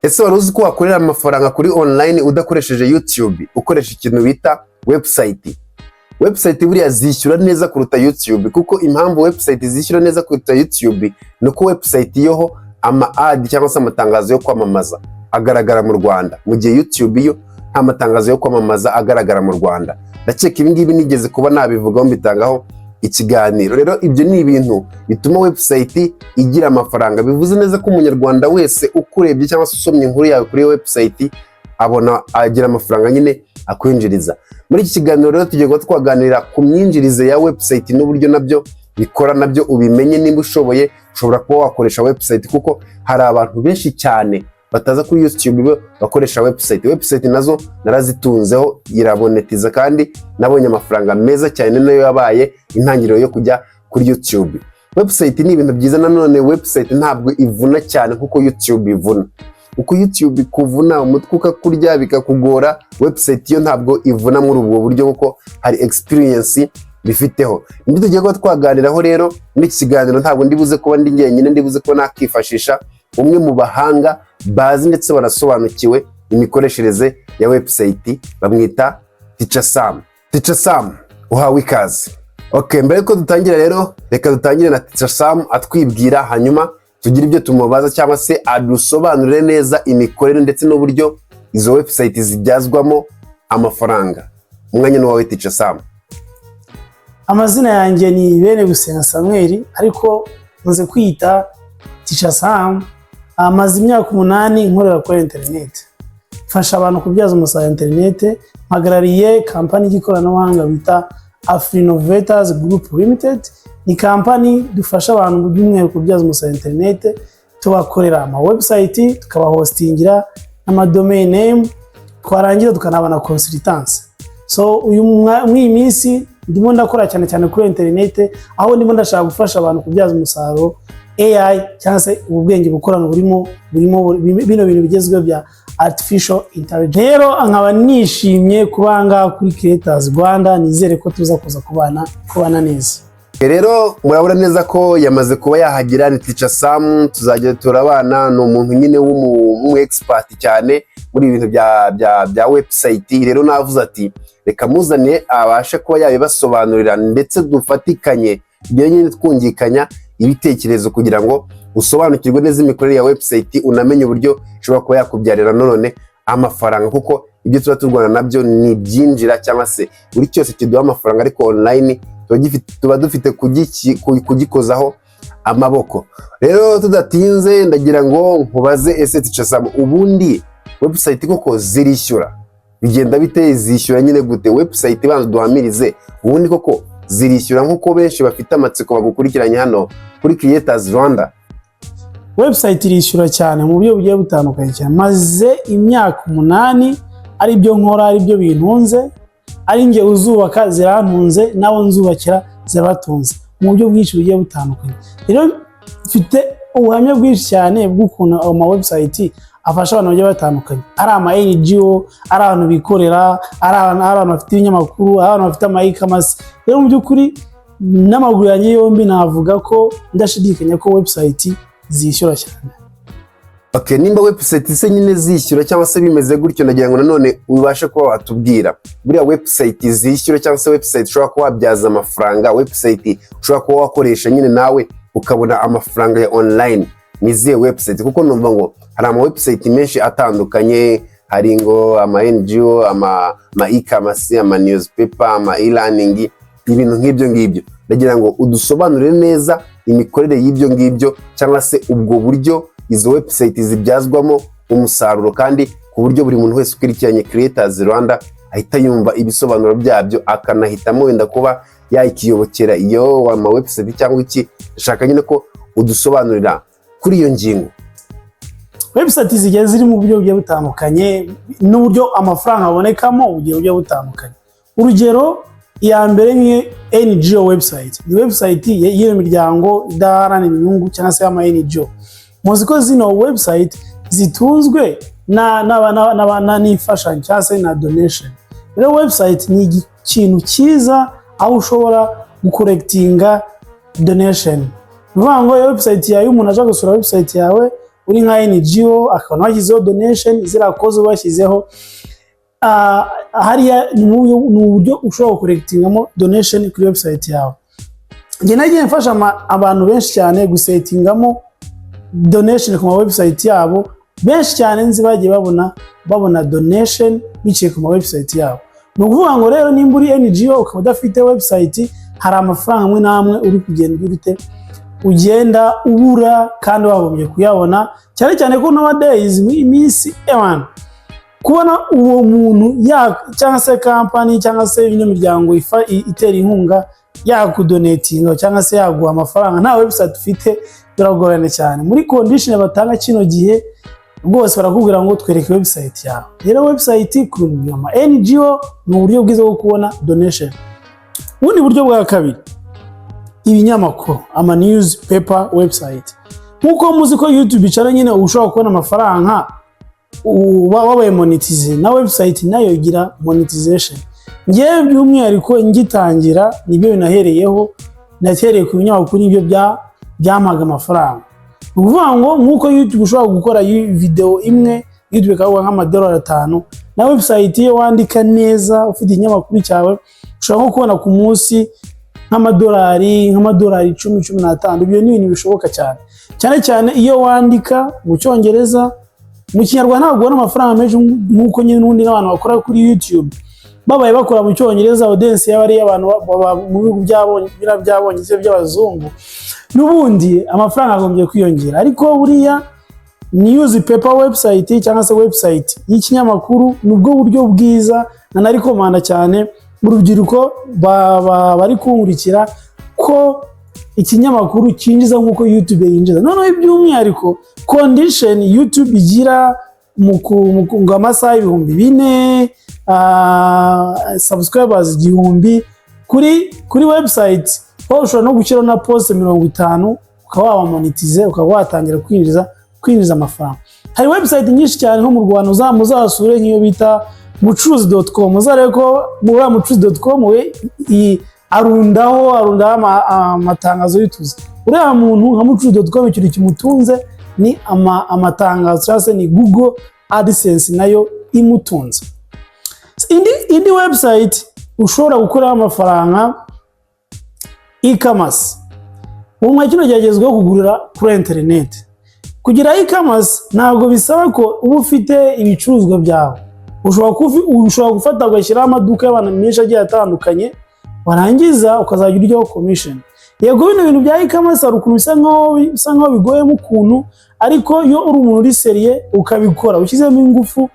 Ese wari uzi ko wakorera amafaranga kuri online udakoresheje YouTube, ukoresha ikintu bita website? Website buriya zishyura neza kuruta YouTube, kuko impamvu website zishyura neza kuruta YouTube ni uko website yoho ama ad cyangwa se amatangazo yo kwamamaza agaragara mu Rwanda, mu gihe YouTube yo nta matangazo yo kwamamaza agaragara mu Rwanda. Ndakeka ibi ngibi nigeze kuba nabivugaho, mbitangaho ikiganiro. Rero ibyo ni ibintu bituma website igira amafaranga. Bivuze neza ko Umunyarwanda wese ukurebye cyangwa se usomye inkuru yawe kuri website abona agira amafaranga nyine akwinjiriza. Muri iki kiganiro rero tugiye kuba twaganira ku myinjirize ya website n'uburyo nabyo bikora, nabyo ubimenye. Nimba ushoboye, ushobora kuba wakoresha website, kuko hari abantu benshi cyane bataza kuri YouTube bo bakoresha website. Website nazo narazitunzeho, iramonetiza kandi nabonye amafaranga meza cyane, nayo yabaye intangiriro yo kujya kuri YouTube. Website ni ibintu byiza. Nanone website ntabwo ivuna cyane kuko YouTube ivuna. Uko YouTube kuvuna umutwe ukakurya bikakugora, website yo ntabwo ivuna muri ubwo buryo, kuko hari experience bifiteho. Nibyo tugiye kuba twaganiraho rero muri iki kiganiro. Ntabwo ndibuze kuba ndi njyenyine, ndibuze kuba nakifashisha umwe mu bahanga bazi ndetse banasobanukiwe imikoreshereze ya website, bamwita Teacher Sam. Teacher Sam, uhawe ikaze. Okay, mbere yuko dutangira rero, reka dutangire na Teacher Sam atwibwira, hanyuma tugire ibyo tumubaza cyangwa se adusobanurire neza imikorere ndetse n'uburyo izo website zibyazwamo amafaranga. Umwanya ni wawe, Teacher Sam. Amazina yanjye ni Bene Gusenga Samuel, ariko nkunze kwita Teacher Sam. Amaze imyaka 8 nkorera kuri interineti, mfasha abantu kubyaza umusaruro interineti. Mpagarariye kampani y'ikoranabuhanga bita Afrinovators Group Limited. Ni kampani dufasha abantu mu by'umwihariko kubyaza umusaruro interineti, tubakorera ama website, tukabahostingira n'ama domain name, twarangiza tukanaba na consultants. So uyu muri iyi minsi ndimo ndakora cyane cyane kuri interineti, aho ndimo ndashaka gufasha abantu kubyaza umusaruro AI cyangwa se ubu bwenge bukorano burimo bino bintu bigezweho bya artificial intelligence. Rero nkaba nishimye kuba aha ngaha kuri Creators Rwanda. Nizere ko tuza kuza kubana neza. Rero murabona neza ko yamaze kuba yahagera, ni Teacher Sam, tuzajya turabana. Ni umuntu nyine w'umu expert cyane muri ibi bintu bya website. Rero navuze ati reka muzane abashe kuba yabibasobanurira, ndetse dufatikanye tugende nyine twungikanya ibitekerezo kugira ngo usobanukirwe neza imikorere ya website, unamenye uburyo ishobora kuba yakubyarira none amafaranga, kuko ibyo tuba turwana nabyo ni ibyinjira cyangwa se buri cyose kiduha amafaranga ariko online tuba dufite kugikozaho amaboko. Rero tudatinze, ndagira ngo nkubaze: ese Teacher Sam, ubundi website koko zirishyura? Bigenda bite? Zishyura nyine gute website? Banza duhamirize, ubundi koko zirishyura nk'uko benshi bafite amatsiko bagukurikiranye hano kuri Creators Rwanda? Website irishyura cyane mu buryo bugiye butandukanye cyane. Maze imyaka 8 ari byo nkora, ari byo bintunze, ari njye uzubaka zirantunze, n'abo nzubakira zirabatunze mu buryo bwinshi bugiye butandukanye. Rero mfite ubuhamya bwinshi cyane bw'ukuntu ayo ma website afasha abantu bagiye batandukanye, ari ama NGO, ari abantu bikorera, ari abantu bafite ibinyamakuru, ari abantu bafite ama e-commerce. Rero mu by'ukuri n'amaguru yanjye yombi navuga ko ndashidikanya ko website zishyura cyane. Okay, nimba website se nyine zishyura cyangwa se bimeze gutyo, ndagira ngo nanone ubashe kuba watubwira buriya website zishyura cyangwa se website ushobora kuba wabyaza amafaranga, website ushobora kuba wakoresha nyine nawe ukabona amafaranga ya online, ni izihe website? Kuko numva ngo hari ama website menshi atandukanye, hari ngo ama NGO, ama e-commerce, ama newspaper, ama e-learning, ibintu nk'ibyo ngibyo. Ndagira ngo udusobanurire neza imikorere y'ibyo ngibyo cyangwa se ubwo buryo izo website zibyazwamo umusaruro, kandi ku buryo buri muntu wese ukurikiranye Creators Rwanda ahita yumva ibisobanuro byabyo, akanahitamo wenda kuba yakiyobokera iyo ama website cyangwa iki. Ndashaka nyine ko udusobanurira kuri iyo ngingo. Website zigiye ziri mu buryo bugiye butandukanye n'uburyo amafaranga abonekamo bugiye butandukanye. Urugero, iya mbere ni NGO website, ni website y'iyo miryango idaharanira inyungu cyangwa se y'ama NGO. Muzi ko zino website zitunzwe n'imfashanyo cyangwa se na donation. Rero website ni ikintu cyiza aho ushobora gucollectinga donation. Ni ukuvuga ngo iyo website yawe, iyo umuntu aje gusura website yawe, uri nka NGO, akabona washyizeho donation, ziriya cause bashyizeho. Hariya ni uburyo ushobora gucollectingamo donation kuri website yawe. Njye nagiye mfasha abantu benshi cyane gusettingamo donation ku ma website yabo. Benshi cyane nzi bagiye babona donation biciye ku ma website yabo. Ni ukuvuga ngo rero nimba uri NGO ukaba udafite website, hari amafaranga amwe n'amwe uri kugenda ute ugenda ubura kandi wagombye kuyabona, cyane cyane ko nowadays, mu iminsi ewana, kubona uwo muntu cyangwa se company cyangwa se ino miryango itera inkunga yakudonatinga cyangwa se yaguha amafaranga nta website ufite, biragorana cyane. Muri condition batanga kino gihe rwose, barakubwira ngo twereke website yawe. Rero website ku ama NGO ni uburyo bwiza bwo kubona donation. Ubundi buryo bwa kabiri, ibinyamakuru, ama newspaper website. Nk'uko muzi ko YouTube channel nyine ushobora kubona amafaranga uba wabaye monetize, na website nayo igira monetization. Ngewe by'umwihariko ngitangira nibyo binahereyeho, nahereye ku binyamakuru, nibyo byampaga amafaranga. Ni ukuvuga ngo nk'uko YouTube ushobora gukora video imwe, YouTube ikaguha nk'amadolari 5, na website iyo wandika neza, ufite ikinyamakuru cyawe, ushobora nko kubona ku munsi nk'amadolari 10, 15. Ibyo ni ibintu bishoboka cyane, cyane cyane iyo wandika mu Cyongereza. Mu Kinyarwanda ntabwo ubona amafaranga menshi nk'uko nyine n'ubundi n'abantu bakora kuri YouTube babaye bakora mu Cyongereza, audience yaba ari iy'abantu baba mu bihugu by'abongereza, by'abazungu, n'ubundi amafaranga agombye kwiyongera. Ariko buriya newspaper website cyangwa se website y'ikinyamakuru nibwo buryo bwiza nanarecommenda cyane mu rubyiruko bari kunkurikira, ko ikinyamakuru cyinjiza nk'uko YouTube yinjiza. Noneho by'umwihariko condition YouTube igira ngo amasaha 4000, subscribers 1000, kuri website wowe ushobora no gushyiraho na post 50 ukaba waba monetize, ukaba watangira kwinjiza amafaranga. Hari website nyinshi cyane nko mu Rwanda, muzasure nk'iyo bita mucuruzi.com, muzarebe ko muri mucuruzi.com we arundaho amatangazo y'utuzi. Uriya muntu nka mucuruzi.com, ikintu kimutunze ni amatangazo cyangwa se ni Google AdSense nayo imutunze. Indi website ushobora gukuramo amafaranga, e-commerce. Ubu mwa kino gihe kugurira kuri internet. Kugira e-commerce ntabwo bisaba ko uba ufite ibicuruzwa byawe. Ushobora gufata ugashyiraho amaduka y'abantu menshi agiye atandukanye, warangiza ukazajya uryaho commission. Yego, bino bintu bya e-commerce hari ukuntu bisa nkaho bigoyemo ukuntu, ariko iyo uri umuntu uri sérieux ukabikora ushyizemo ingufu,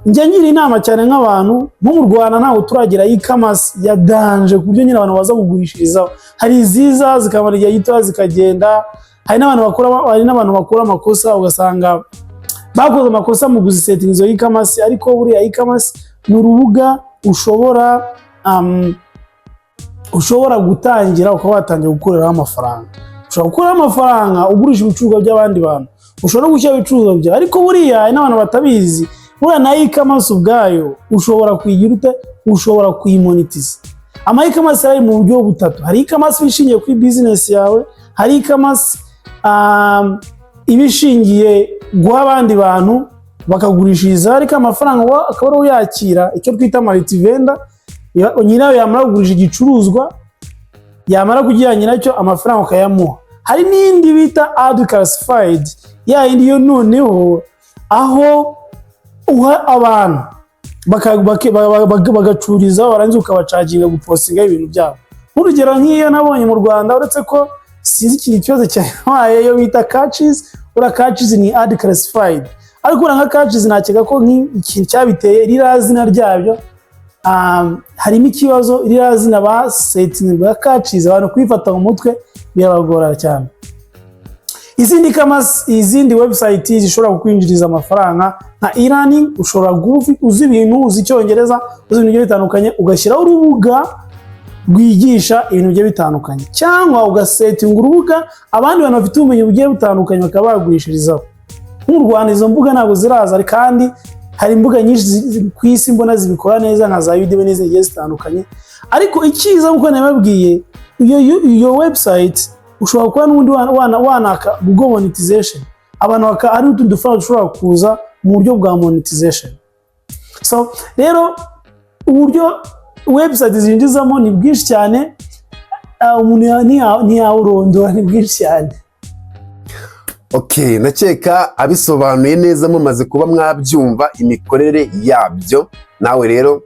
njya ngira inama cyane nk'abantu nko mu Rwanda ntabwo turagira e-commerce ya danger ku buryo nyine abantu baza kugurishirizaho. Hari iziza zikamara igihe gitoya zikagenda. Hari n'abantu bakora amakosa, ugasanga bakoze amakosa mu kuzisettinga izo e-commerce. Ariko buriya e-commerce ni urubuga ushobora gutangira ukaba watangira gukoreraho amafaranga. Ushobora gukuraho amafaranga ugurisha ibicuruzwa by'abandi bantu, ushobora no gushyiraho ibicuruzwa byawe. Ariko buriya hari n'abantu batabizi, buriya na e-commerce ubwayo ushobora kuyigira ute? Ushobora kuyimonetiza. Ama e-commerce ari mu buryo butatu: hari e-commerce iba ishingiye kuri business yawe, hari e-commerce iba ishingiye guha abandi bantu bakagurishiriza, ariko amafaranga akaba ari uyakira, icyo twita multi-vendor. Nyirayo yamara kugurisha igicuruzwa, yamara kugira nyiracyo, amafaranga ukayamuha. Hari n'indi bita ad classified, ya yindi yo noneho aho uha abantu bagacururiza, warangiza ukabacharginga gupostinga ibintu byabo. Nk'urugero nk'iyo nabonye mu Rwanda, uretse ko sinzi ikintu ikibazo cyabaye, iyo bita Catchies. Uriya Catchies ni ad classified, ariko uriya nka Catchies nakeka ko nk'ikintu cyabiteye ririya zina ryabyo, harimo ikibazo. Ririya zina basettinze bwa Catchies, abantu kuyifata mu mutwe birabagora cyane. Izindi commerce, izindi website zishobora kukwinjiriza amafaranga nka e-learning. Ushobora kuba uzi ibintu, uzi Icyongereza, uzi ibintu bigiye bitandukanye, ugashyiraho urubuga rwigisha ibintu bigiye bitandukanye, cyangwa ugasettinga urubuga abandi bantu bafite ubumenyi bugiye butandukanye bakaba bagurishirizaho. Nko mu Rwanda izo mbuga ntabwo ziraza, kandi hari imbuga nyinshi ku isi mbona zibikora neza nka za Udemy n'izindi zigiye zitandukanye. Ariko icyiza, nk'uko nababwiye, iyo website ushobora kuba n'ubundi wanaka Google monetization. Abantu ari utundi dufaranga dushobora kuza mu buryo bwa monetization. So rero uburyo website zinjizamo ni bwinshi cyane, umuntu ntiyawurondora, ni bwinshi cyane. Ok, ndakeka abisobanuye neza, mumaze kuba mwabyumva imikorere yabyo. Nawe rero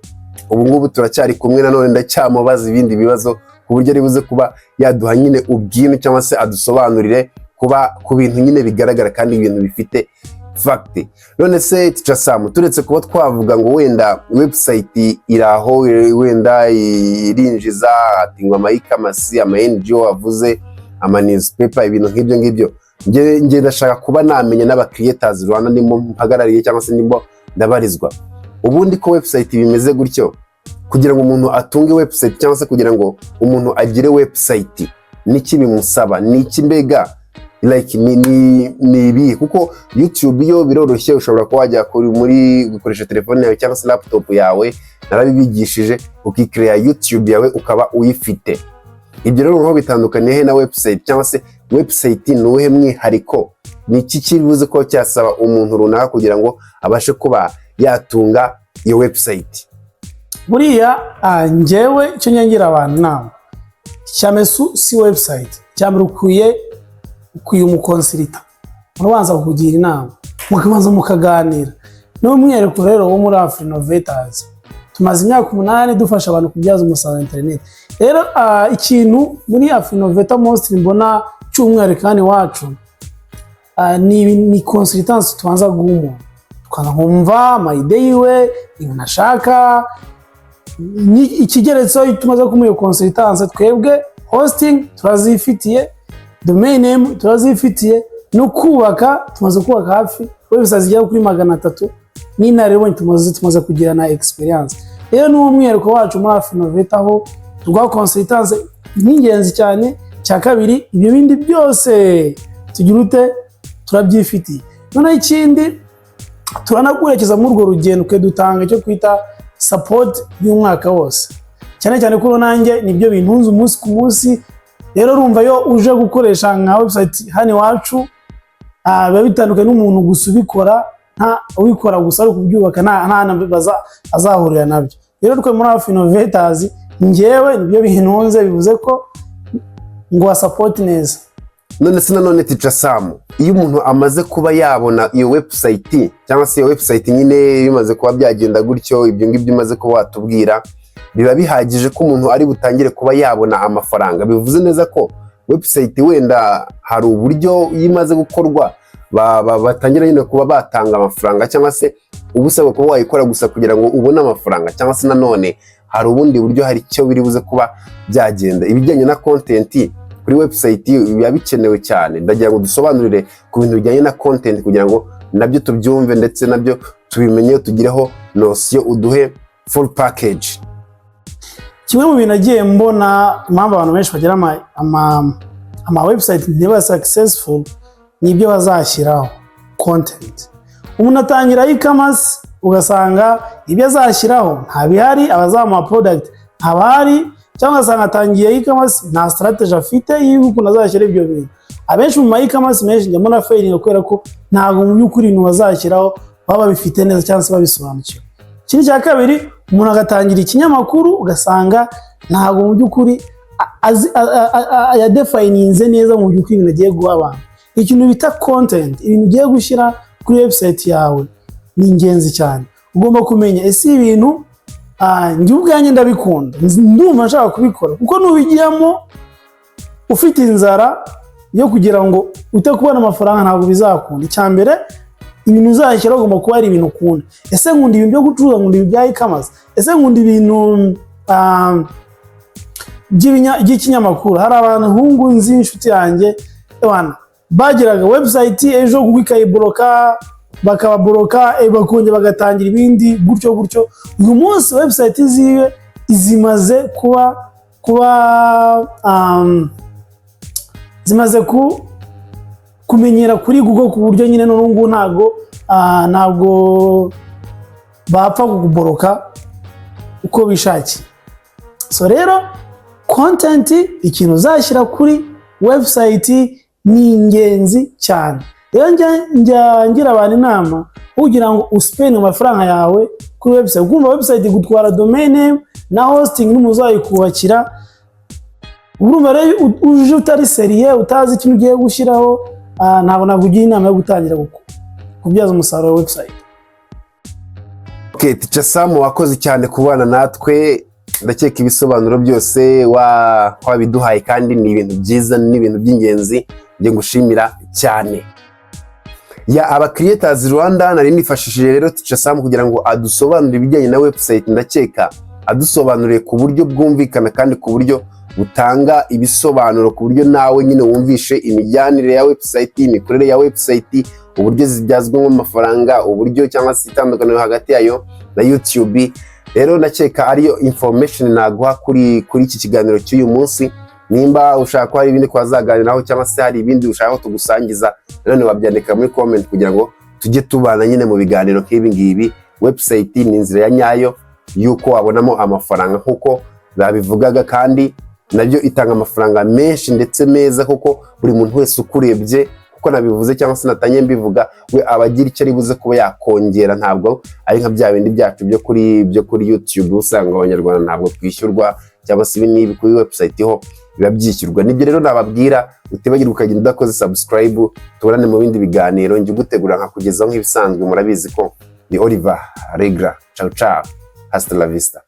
ubu ngubu turacyari kumwe, nanone ndacyamubaza ibindi bibazo ku buryo ari buze kuba yaduha nyine ubwino cyangwa se adusobanurire kuba ku bintu nyine bigaragara kandi ibintu bifite fact. None se Teacher Sam, turetse kuba twavuga ngo wenda website iri aho, wenda irinjiza, hatingwa ama e-commerce, ama NGO avuze, ama newspaper, ibintu nk'ibyo ngibyo, nge ndashaka kuba namenya n'aba creators Rwanda ndimo mpagarariye cyangwa se ndimo ndabarizwa, ubundi ko website bimeze gutyo, kugira ngo umuntu atunge website cyangwa se kugira ngo umuntu agire website, niki bimusaba? Ni iki mbega, like ni ibihe? Kuko YouTube yo biroroshye, ushobora kuba wajya kuri muri gukoresha telefone yawe cyangwa se laptop yawe, narabibigishije, ukikereya YouTube yawe ukaba uyifite. Ibyo rero noneho bitandukaniye he na website? Cyangwa se website ni uwuhe mwihariko? Ni iki kiribuze ko cyasaba umuntu runaka kugira ngo abashe kuba yatunga iyo website? Buriya njyewe icyo nyangira abantu inama cyamesu si website. Cyambere ukwiye umu consultant urabanza kukugira inama, mukabanza mukaganira. N'umwihariko rero wo muri Afrinovators, tumaze imyaka 8 dufasha abantu kubyaza umusaruro internet. Rero ikintu muri Afrinovator mostly mbona cy'umwihariko hano iwacu ni consultance tubanza guha umuntu, tukaza kumva ama idea yiwe, ibintu ashaka. Ikigeretseho, iyo tumaze kumuha iyo consultance, twebwe hosting turazifitiye, domain name turazifitiye, no kubaka tumaze kubaka hafi website zigera kuri 300 n'inararibonye tumaze kugira na experience. Rero ni umwihariko wacu muri Afrinovate, aho tuguha consultance n'ingenzi cyane. Cya kabiri, ibyo bindi byose tugira ute? Turabyifitiye. Noneho ikindi, turanaguherekeza muri urwo rugendo. Twe dutanga icyo kwita support y'umwaka wose, cyane cyane ko nanjye nibyo bintunze umunsi ku munsi. Rero urumva, iyo uje gukoresha nka website hano iwacu, biba bitandukanye n'umuntu gusa ubikora, nta ubikora gusa ari ukubyubaka, nta na azahurira nabyo. Rero twe muri Afrinovators, njyewe nibyo bintunze, bivuze ko ngo support neza. None se nanone Teacher Sam, iyo umuntu amaze kuba yabona iyo website cyangwa se iyo website nyine bimaze kuba byagenda gutyo, ibyo ngibyo umaze kuba watubwira, biba bihagije ko umuntu ari butangire kuba yabona amafaranga? Bivuze neza ko website wenda hari uburyo iyo imaze gukorwa batangira nyine kuba batanga amafaranga, cyangwa se uba usabwa kuba wayikora gusa kugira ngo ubone amafaranga, cyangwa se nanone hari ubundi buryo, hari icyo biri buze kuba byagenda? Ibijyanye na content kuri website biba bikenewe cyane. Ndagira ngo dusobanurire ku bintu bijyanye na content kugira ngo nabyo tubyumve ndetse nabyo tubimenye, tugireho notion, uduhe full package. Kimwe mu bintu nagiye mbona impamvu abantu benshi bagira ama website ntiba successful ni ibyo bazashyiraho, content. Umuntu atangira e-commerce, ugasanga ibyo azashyiraho ntabihari, abazamuha product ntabahari, cyangwa ugasanga atangiye e-commerce nta strategy afite y'ukuntu azashyira ibyo bintu. Abenshi mu ma e-commerce menshi njya mbona failing kubera ko ntabwo mu by'ukuri ibintu bazashyiraho baba babifite neza cyangwa se babisobanukiwe. Ikindi cya kabiri, umuntu agatangira ikinyamakuru, ugasanga ntabwo mu by'ukuri yadefininze neza mu by'ukuri ibintu agiye guha abantu. Ikintu bita content, ibintu ugiye gushyira kuri website yawe, ni ingenzi cyane. Ugomba kumenya: ese ibintu njye ubwanjye ndabikunda, ndumva nshaka kubikora? Kuko nubigiyemo ufite inzara yo kugira ngo ute kubona amafaranga, ntabwo bizakunda. Icya mbere, ibintu uzashyiraho ugomba kuba ari ibintu ukunda. Ese nkunda ibintu byo gucuruza? Nkunda ibintu bya e-commerce? Ese nkunda ibintu by'ikinyamakuru? Hari abahungu nzi, inshuti yanjye, ebana, bagiraga website, ejo Google ikayiboroka, bakababoroka, bakongera bagatangira ibindi gutyo gutyo. Uyu munsi website ziwe zimaze kuba zimaze kumenyera kuri Google, ku buryo nyine n'ubu ngubu ntabwo bapfa kukuboroka uko bishakiye. So rero content, ikintu uzashyira kuri website, ni ingenzi cyane. Rero njya ngira abantu inama kugira ngo uspende amafaranga yawe kuri website. Kumva website gutwara domain name na hosting n'umuntu uzayikubakira. Urumva rero uje utari sérieux, utazi ikintu ugiye gushyiraho, ntabwo nakugira inama yo gutangira kubyaza umusaruro website. Okay, Teacher Sam, wakoze cyane kubana natwe. Ndakeka ibisobanuro byose wabiduhaye kandi ni ibintu byiza n'ibintu by'ingenzi, njye ngushimira cyane. Ya aba Creators Rwanda, nari nifashishije rero Teacher Sam kugira ngo adusobanurire ibijyanye na website. Ndakeka adusobanuriye ku buryo bwumvikana kandi ku buryo butanga ibisobanuro, ku buryo nawe nyine wumvishe imijyanire ya website, imikorere ya website, uburyo zibyazwamo amafaranga, uburyo cyangwa se itandukaniro hagati yayo na YouTube. Rero ndakeka ariyo information naguha kuri iki kiganiro cy'uyu munsi. Nimba ushaka ko hari ibindi twazaganiraho cyangwa se hari ibindi ushaka ko tugusangiza, nanone wabyandika muri comment kugira ngo tujye tubana nyine mu biganiro nk'ibi ngibi. Website ni inzira ya nyayo y'uko wabonamo amafaranga nk'uko babivugaga, kandi nabyo itanga amafaranga menshi ndetse meza, kuko buri muntu wese ukurebye, kuko nabivuze cyangwa se natangiye mbivuga, we aba agira icyo ari buze kuba yakongera. Ntabwo ari nka bya bindi byacu byo kuri YouTube, usanga Abanyarwanda ntabwo twishyurwa cyangwa se ibi n'ibi. Kuri website ho biba byishyurwa. Nibyo rero nababwira. Utibagirwa ukagenda udakoze subscribe. Tubonane mu bindi biganiro njye ugutegura nkakugezaho nk'ibisanzwe. Murabizi ko ni Oliver Regra. Ciao ciao, hasta la vista.